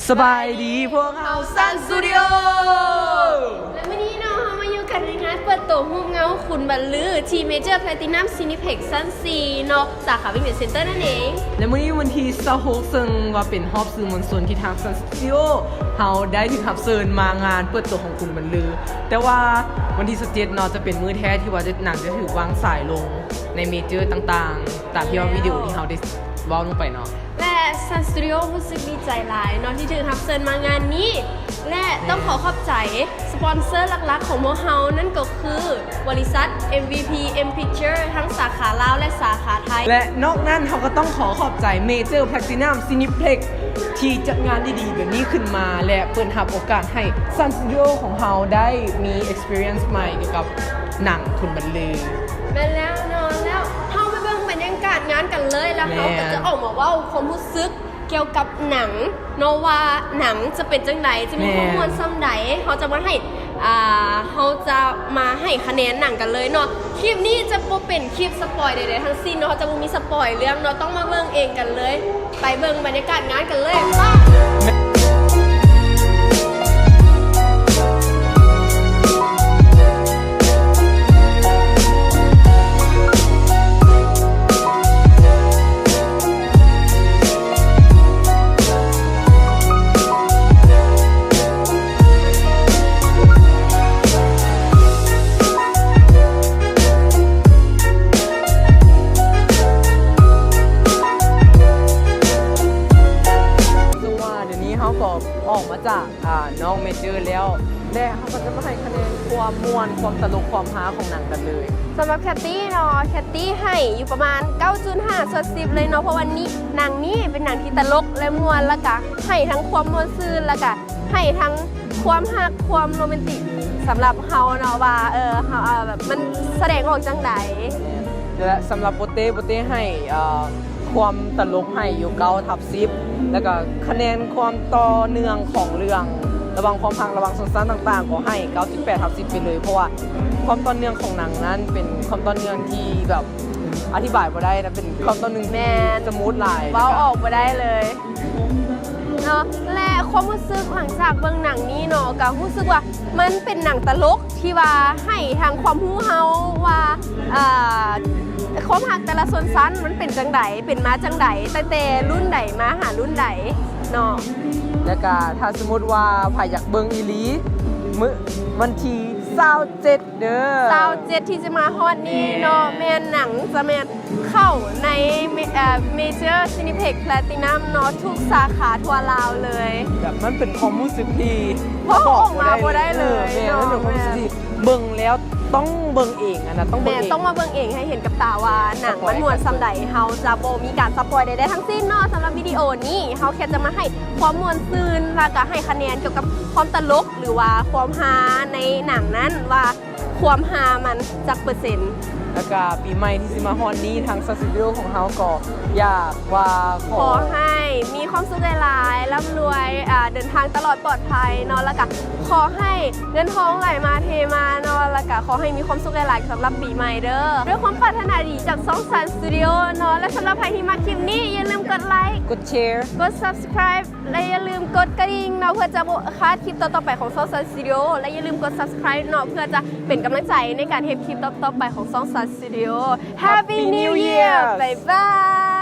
ສະບາຍດີ ພວກເຮົາ Sun Studio ແລະມື້ນີ້ເນາະ ເຮົາມາຢູ່ກັນໃນງານເປີດໂຕຮູບເງົາຂຸນບັນລື ທີ່ Major Platinum Cineplex ຊັ້ນສີ່ເນາະ ສາຂາ Wingate Center ນັ້ນເອງ. ແລະມື້ນີ້ວັນທີຊາວຫົກ ເຊິ່ງວ່າເປັນຮອບສື່ມວນຊົນທີ່ທາງ Sun Studio ເຮົາໄດ້ຖືກຮັບເຊີນມາງານເປີດໂຕຂອງຂຸນບັນລື ແຕ່ວ່າວັນທີຊາວເຈັດເນາະ ຈະເປັນມື້ແທ້ທີ່ວ່າໜັງຈະຖືກວາງສາຍລົງໃນ Major ຕ່າງໆ ຕາມທີ່ວ່າວິດີໂອທີ່ເຮົາໄດ້ເວົ້າລົງໄປເນາະ. ແລະ Sun Studio ຮູ້ສຶກດີໃຈຫຼາຍເນາະ ທີ່ຖືກຮັບເຊີນມາງານນີ້ ແລະ ຕ້ອງຂໍຂອບໃຈສະປອນເຊີຫຼັກໆຂອງພວກເຮົາ ນັ້ນກໍຄືບໍລິສັດ MVPM Picture ທັງສາຂາລາວ ແລະ ສາຂາໄທ ແລະ ນອກນັ້ນເຮົາກໍຕ້ອງຂໍຂອບໃຈ Major Platinum Cineplex ທີ່ຈັດງານດີໆແບບນີ້ຂຶ້ນມາ ແລະ ເປີດຮັບໂອກາດໃຫ້ Sun Studio ຂອງເຮົາໄດ້ມີ experience ໃໝ່ກ່ຽວກັບໜັງຂຸນບັນລື. ແມ່ນແລ້ວເນາະ ແລ້ວເຮົາໄປເບິ່ງບັນຍາກາດງານກັນເລີຍ ແລ້ວເຮົາກໍຈະອອກມາເວົ້າຄວາມຮູ້ສຶກກ່ຽວກັບໜັງເນາະ ວ່າໜັງຈະເປັນຈັ່ງໃດ ຈະມີຄວາມມ່ວນສ່ຳໃດ ເຮົາຈະມາໃຫ້ ອ່າ ເຮົາຈະມາໃຫ້ຄະແນນໜັງກັນເລີຍເນາະ. ຄລິບນີ້ຈະບໍ່ເປັນຄລິບສະປອຍໃດໆທັງສິ້ນເນາະ ເຮົາຈະບໍ່ມີສະປອຍເລື່ອງເນາະ ຕ້ອງມາເບິ່ງເອງກັນເລີຍ. ໄປເບິ່ງບັນຍາກາດງານກັນເລີຍ ໄປ. ເຊິ່ງວ່າດຽວນີ້ເຮົາກໍອອກມາຈາກ ອ່າ ນອກ Major ແລ້ວ ແລະ ເຮົາກໍຈະມາໃຫ້ຄະແນນຄວາມມ່ວນ ຄວາມຕະຫຼົກ ຄວາມຮາຂອງໜັງກັນເລີຍ. ສຳລັບ Cathy ເນາະ Cathy ໃຫ້ຢູ່ປະມານ ເກົ້າຈຸດຫ້າ ສ່ວນ ສິບ ເລີຍເນາະ ເພາະວ່ານີ້ ໜັງນີ້ເປັນໜັງທີ່ຕະຫຼົກ ແລະ ມ່ວນ ແລ້ວກະໃຫ້ທັງຄວາມມ່ວນຊື່ນ ແລ້ວກະໃຫ້ທັງຄວາມຮັກ ຄວາມໂຣແມນຕິກ ສຳລັບເຮົາເນາະ ວ່າ ເອີ ເຮົາ ເອີ ແບບມັນສະແດງອອກຈັ່ງໃດ. ແລະ ສຳລັບໂປເຕ້ ໂປເຕ້ໃຫ້ ເອີ ຄວາມຕະຫຼົກໃຫ້ຢູ່ ເກົ້າທັບສິບ ແລ້ວກໍຄະແນນຄວາມຕໍ່ເນື່ອງຂອງເລື່ອງ ລະຫວ່າງຄວາມຮັກ ລະຫວ່າງຊົນຊັ້ນຕ່າງໆ ກໍໃຫ້ ເກົ້າຈຸດແປດທັບສິບ ໄປເລີຍ ເພາະວ່າຄວາມຕໍ່ເນື່ອງຂອງໜັງນັ້ນເປັນຄວາມຕໍ່ເນື່ອງທີ່ແບບອະທິບາຍບໍ່ໄດ້ນະ ເປັນຄວາມຕໍ່ເນື່ອງທີ່ສະມູດຫຼາຍ ເວົ້າອອກບໍ່ໄດ້ເລີຍເນາະ. ແລະ ຄວາມຮູ້ສຶກຫຼັງຈາກເບິ່ງໜັງນີ້ເນາະ ກໍຮູ້ສຶກວ່າມັນເປັນໜັງຕະຫຼົກ ທີ່ວ່າໃຫ້ທັງຄວາມຮູ້ເຮົາວ່າ ເອີ ຄວາມຮັກແຕ່ລະຊົນຊັ້ນມັນເປັນຈັ່ງໃດ ເປັນມາຈັ່ງໃດ ຕັ້ງແຕ່ລຸ້ນໃດມາຫາລຸ້ນໃດເນາະ. ແລ້ວກະຖ້າສົມມຸດວ່າໃຜຢາກເບິ່ງອີ່ຫຼີ ມື້ວັນທີຊາວເຈັດເດີ ຊາວເຈັດທີ່ຈະມາຮອດນີ້ເນາະ ແມ່ນໜັງຈະແມ່ນ ເຂົ້າໃນ ເອີ Major Cineplex Platinum ເນາະ ທຸກສາຂາທົ່ວລາວເລີຍ. ແບບມັນເປັນຄວາມຮູ້ສຶກທີ່ບອກອອກມາບໍ່ໄດ້ເລີຍເນາະ. ເອີ ແມ່ນ ມັນເປັນຄວາມຮູ້ສຶກທີ່ເບິ່ງແລ້ວຕ້ອງເບິ່ງເອງຫັ້ນນະ ຕ້ອງເບິ່ງເອງ ແມ່ນ ຕ້ອງມາເບິ່ງເອງໃຫ້ເຫັນກັບຕາວ່າໜັງມັນມ່ວນສ່ຳໃດ ເຮົາຈະບໍ່ມີການສະປອຍໃດໆທັງສິ້ນເນາະ. ສຳລັບວິດີໂອນີ້ ເຮົາແຄ່ຈະມາໃຫ້ຄວາມມ່ວນຊື່ນ ແລ້ວກະໃຫ້ຄະແນນກ່ຽວກັບຄວາມຕະຫຼົກ ຫຼືວ່າຄວາມຮາໃນໜັງນັ້ນວ່າ ຄວາມຮາມັນຈັກເປີເຊັນ. ແລ້ວກະປີໃໝ່ທີ່ຊິມາຮອດນີ້ ທາງ Sun Studio ຂອງເຮົາກໍຢາກວ່າ ຂໍ ຂໍໃຫ້ມີຄວາມສຸກຫຼາຍໆ ລ່ຳລວຍ ອ່າ ເດີນທາງຕະຫຼອດປອດໄພເນາະ ແລ້ວກະຂໍໃຫ້ເງິນທອງໄຫຼມາເທມາເນາະ ແລ້ວກະຂໍໃຫ້ມີຄວາມສຸກຫຼາຍໆ ສຳລັບປີໃໝ່ເດີ ດ້ວຍຄວາມປາດຖະໜາດີຈາກຊ່ອງ Sun Studio ເນາະ. ແລະ ສຳລັບໃຜທີ່ມັກຄລິບນີ້ ຢ່າລືມກົດໄລ ກົດແຊ ກົດ Subscribe ແລະ ຢ່າລືມກົດກະດິ່ງເນາະ ເພື່ອຈະບໍ່ພາດຄລິບຕໍ່ໆໄປຂອງຊ່ອງ Sun Studio ແລະ ຢ່າລືມກົດ Subscribe ເນາະ ເພື່ອຈະເປັນກຳລັງໃຈໃນການເຮັດຄລິບຕໍ່ໆໄປຂອງຊ່ອງ Sun Studio. Happy New Year! ບາຍບາຍ.